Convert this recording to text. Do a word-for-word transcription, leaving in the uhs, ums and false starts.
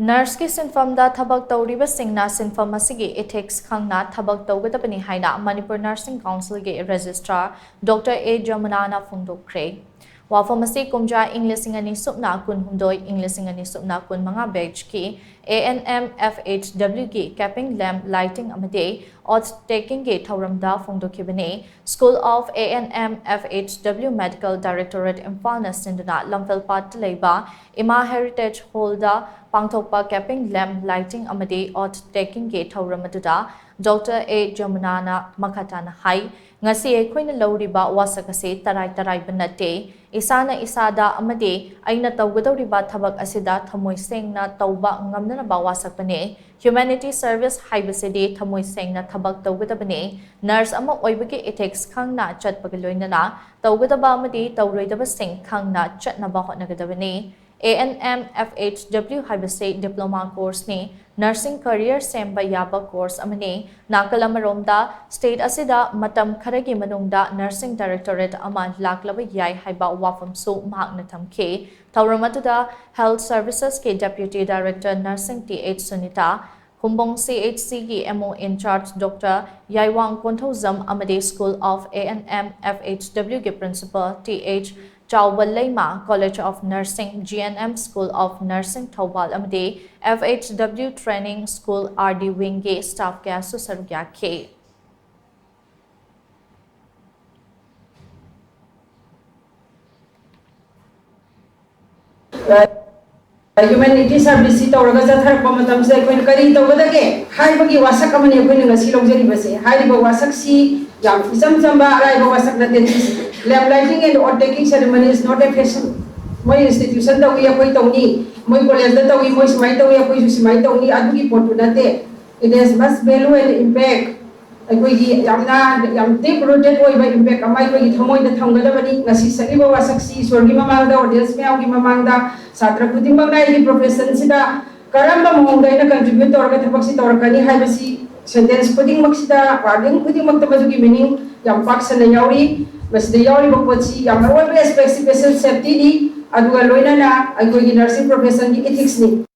Nurseꯀꯤ ꯁꯤꯟꯐꯝꯗ ꯊꯕꯛ ꯇꯧꯔꯤꯕꯁꯤꯡꯅ ꯁꯤꯟꯐꯝ ꯑꯁꯤꯒꯤ ethics ꯈꯪꯅ ꯊꯕꯛ ꯇꯧꯒꯗꯕꯅꯤ ꯍꯥꯏꯅ Manipur Nursing Councilꯒꯤ Registrar Doctor A ꯖꯃꯨꯅꯥꯅ ꯐꯣꯡꯗꯣꯛꯈ꯭ꯔꯦ꯫ ꯋꯥꯐꯝ ꯑꯁꯤ ꯀꯨꯝꯖꯥ ꯏꯪ ꯂꯤꯁꯤꯡ ꯑꯅꯤ ꯁꯨꯞꯅ ꯀꯨꯟꯍꯨꯝꯗꯣꯏ, ꯏꯪ ꯂꯤꯁꯤꯡ ꯑꯅꯤ ꯁꯨꯞꯅ ꯀꯨꯟꯃꯉꯥ batchꯀꯤ A N M F H Wꯒꯤ capping, lamp lighting ꯑꯃꯗꯤ oath takingꯒꯤ ꯊꯧꯔꯝꯗ ꯐꯣꯡꯗꯣꯛꯈꯤꯕꯅꯤ꯫ School of A N M F H W Medical Directorate ꯏꯝꯐꯥꯜꯅ ꯁꯤꯟꯗꯨꯅ ꯂꯝꯐꯦꯜꯄꯥꯠꯇ ꯂꯩꯕ ꯏꯃꯥ Heritage Hallꯗ ꯄꯥꯡꯊꯣꯛꯄ capping, lamp lighting ꯑꯃꯗꯤ oath takingꯒꯤ ꯊꯧꯔꯝ ꯑꯗꯨꯗ Doctor A ꯖꯃꯨꯅꯥꯅ ꯃꯈꯥ ꯇꯥꯅ ꯍꯥꯏ, ꯉꯁꯤ ꯑꯩꯈꯣꯏꯅ ꯂꯧꯔꯤꯕ ꯋꯥꯁꯛ ꯑꯁꯤ ꯇꯔꯥꯏ ꯇꯔꯥꯏꯕ ꯅꯠꯇꯦ꯫ ꯏꯁꯥꯅ ꯏꯁꯥꯗ ꯑꯃꯗꯤ ꯑꯩꯅ ꯇꯧꯒꯗꯧꯔꯤꯕ ꯊꯕꯛ ꯑꯁꯤꯗ ꯊꯃꯣꯏ ꯁꯦꯡꯅ ꯇꯧꯕ ꯉꯝꯅꯅꯕ ꯋꯥꯁꯛꯄꯅꯤ꯫ Humanity service ꯍꯥꯏꯕꯁꯤꯗꯤ ꯊꯃꯣꯏ ꯁꯦꯡꯅ ꯊꯕꯛ ꯇꯧꯒꯗꯕꯅꯤ꯫ Nurse ꯑꯃ ꯑꯣꯏꯕꯒꯤ ethics ꯈꯪꯅ ꯆꯠꯄꯒ ꯂꯣꯏꯅꯅ ꯇꯧꯒꯗꯕ ꯑꯃꯗꯤ ꯇꯧꯔꯣꯏꯗꯕꯁꯤꯡ ꯈꯪꯅ ꯆꯠꯅꯕ ꯍꯣꯠꯅꯒꯗꯕꯅꯤ꯫ A N M F H W ꯍꯥꯏꯕꯁꯤ diploma courseꯅꯤ꯫ Nursing career ꯁꯦꯝꯕ ꯌꯥꯕ course ꯑꯃꯅꯤ꯫ ꯅꯥꯀꯜ ꯑꯃꯔꯣꯝꯗ, state ꯑꯁꯤꯗ ꯃꯇꯝ ꯈꯔꯒꯤ ꯃꯅꯨꯡꯗ Nursing Directorate ꯑꯃ ꯂꯥꯛꯂꯕ ꯌꯥꯏ ꯍꯥꯏꯕ ꯋꯥꯐꯝꯁꯨ ꯃꯍꯥꯛꯅ ꯊꯝꯈꯤ꯫ ꯊꯧꯔꯝ ꯑꯗꯨꯗ Health Servicesꯀꯤ Deputy Director Nursing Th Sunita, Khumbong C H Cꯒꯤ M O in charge Doctor ꯌꯥꯏꯋꯥꯡ Konthoujam ꯑꯃꯗꯤ School of A N M F H Wꯒꯤ Principal Th ꯆꯥꯎꯕ ꯂꯩꯃ, College of Nursing, G N M School of Nursing Thoubal ꯑꯃꯗꯤ F H W Training School R D Wingꯒꯤ staff ꯀꯌꯥꯁꯨ ꯁꯔꯨꯛ ꯌꯥꯈꯤ꯫ Humanity serviceꯁꯤ ꯇꯧꯔꯒ ꯆꯠꯊꯔꯛꯄ ꯃꯇꯝꯁꯤꯗ ꯑꯩꯈꯣꯏꯅ ꯀꯔꯤ ꯇꯧꯒꯗꯒꯦ ꯍꯥꯏꯕꯒꯤ ꯋꯥꯁꯛ ꯑꯃꯅꯤ ꯑꯩꯈꯣꯏꯅ ꯉꯁꯤ ꯂꯧꯖꯔꯤꯕꯁꯦ꯫ ꯍꯥꯏꯔꯤꯕ ꯋꯥꯁꯛꯁꯤ ꯌꯥꯝ ꯏꯆꯝ ꯆꯝꯕ ꯑꯔꯥꯏꯕ ꯋꯥꯁꯛ ꯅꯠꯇꯦ꯫ Lamp lighting and oath taking ceremony is not a fashion. ꯃꯣꯏ institution ꯇꯧꯏ, ꯑꯩꯈꯣꯏ ꯇꯧꯅꯤ, ꯃꯣꯏ collegeꯗ ꯇꯧꯏ, ꯃꯣꯏ ꯁꯨꯃꯥꯏꯅ ꯇꯧꯏ, ꯑꯩꯈꯣꯏꯁꯨ ꯁꯨꯃꯥꯏꯅ ꯇꯧꯅꯤ, ꯑꯗꯨꯒꯤ ꯄꯣꯠꯇꯨ ꯅꯠꯇꯦ꯫ It has much value and impact. ꯑꯩꯈꯣꯏꯒꯤ ꯌꯥꯝꯅ ꯌꯥꯝ deep rooted ꯑꯣꯏꯕ impact ꯑꯃ ꯑꯩꯈꯣꯏꯒꯤ ꯊꯃꯣꯏꯗ ꯊꯝꯒꯗꯕꯅꯤ꯫ ꯉꯁꯤ ꯁꯛꯂꯤꯕ ꯋꯥꯁꯛꯁꯤ ꯏꯁꯣꯔꯒꯤ ꯃꯃꯥꯡꯗ, audience ꯃꯌꯥꯝꯒꯤ ꯃꯃꯥꯡꯗ, ꯁꯥꯇ꯭ꯔ ꯈꯨꯗꯤꯡꯃꯛꯅ ꯑꯩꯒꯤ professionꯁꯤꯗ ꯀꯔꯝꯕ ꯃꯑꯣꯡꯗ ꯑꯩꯅ contribute ꯇꯧꯔꯒ ꯊꯕꯛꯁꯤ ꯇꯧꯔꯛꯀꯅꯤ ꯍꯥꯏꯕꯁꯤ sentence ꯈꯨꯗꯤꯡꯃꯛꯁꯤꯗ, wording ꯈꯨꯗꯤꯡꯃꯛꯇ ꯃꯗꯨꯒꯤ meaning ꯌꯥꯝ ꯄꯥꯛ ꯁꯟꯅ ꯌꯥꯎꯔꯤ꯫ ꯃꯁꯤꯗ ꯌꯥꯎꯔꯤꯕ ꯄꯣꯠꯁꯤ ꯌꯥꯝ ꯃꯔꯨꯑꯣꯏꯕ aspectꯁꯤ patient safetyꯅꯤ, ꯑꯗꯨꯒ ꯂꯣꯏꯅꯅ ꯑꯩꯈꯣꯏꯒꯤ nursing professionꯒꯤ ethicsꯅꯤ꯫